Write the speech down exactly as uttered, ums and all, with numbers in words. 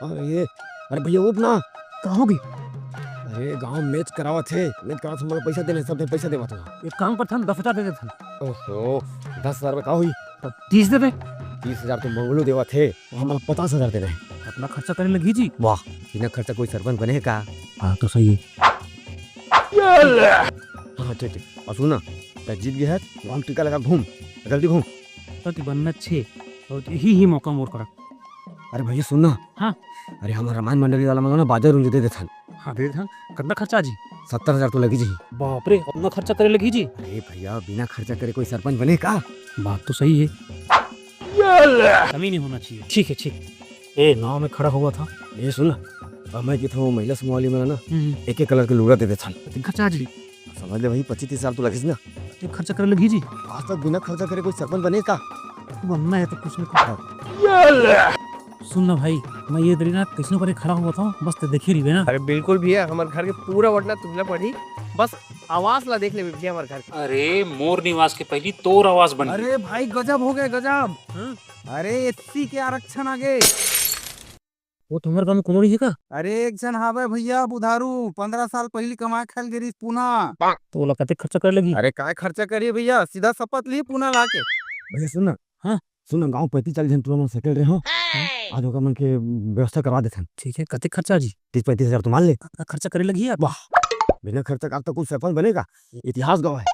अरे, अरे भैया, उठ ना। का हो गे? अरे, गांव match करावत हे, match करावत हे, मोला पैसा देने, सब झन पैसा देवत ना। एक काम करथन, दस हजार दे देथन। ओहो, दस हजार में का होही? त तीस दे दे। तीस हजार तो मंगलू देवत हे, वो हमला पचास हजार दे दे। अतना खर्चा करे लगही जी। वाह, बिना खर्चा कोई सरपंच बने हे का? हाँ, तो सही है। हाँ, ठीक, ठीक। अउ सुन ना, त जीत गे हस, वहाँ टीका लगा घूम, जल्दी घूम। त बनना छे, अउ यही ही मौका मोर करा। अरे भैया सुन ना। हाँ। अरे हमर रामायण मंडली वाला मन ला ना बाजा रुंजी दे देथन। हाँ, दे देथन। कतना खर्चा आ जी? सत्तर हजार तो लगी जी। बाप रे, अतना खर्चा करे लगी जी? अरे भैया, बिना खर्चा करे कोई सरपंच बने का? बात तो सही है। कमी नहीं होना चाहिए। ठीक है, ठीक। ए, नाव में खड़ा होवत हंव। ए सुन ना, अब मैं कथंव महिला समूह वाली मन ला ना, हम्म। एक एक कलर के लुगड़ा दे देथन। कतिक खर्चा आ जी? समझ ले भाई, पच्चीस तीस हजार तो लगिस ना। कतिक खर्चा करे लगही जी? आज तक बिना खर्चा करे कोई सरपंच बने का? बनना है तो कुछ ना कुछ। सुन ना भाई, मैं ये दरी ना कइसनो करे खड़ा होवत हंव, बस तैं देखे रहिबे ना। अरे बिल्कुल भैया, हमर घर के पूरा बटना तुमला पड़ही, बस आवास ला देख लेबे भैया हमर घर के। अरे मोर निवास के पहिली तोर आवास बन। अरे भाई गजब हो गे, गजब। हाँ? अरे एससी के आरक्षण आ गे। वो तुम्हर गांव में कोनो नहीं है का? अरे एक झन हावय भैया बुधारू, पंद्रह साल पहिली कमाए खाए ल गे रिहिस पूना। त ओला कतेक खर्चा करे लगही? अरे काय खर्चा करही भैया, सीधा सपत लिही पूना लाके। भैया सुन ना। हाँ? सुन ना, गांव पैंतीस चालीस झन टूरा मन सकेल रहे हो। हाँ? आज ओकर मन के व्यवस्था करवा देथन। ठीक है, कतेक खर्चा आ जी? तीस पैंतीस हजार तो मान ले। अतना खर्चा करे लगही यार। वाह, बिना खर्चा का तो कुछ सरपंच बने का? इतिहास गवाह है।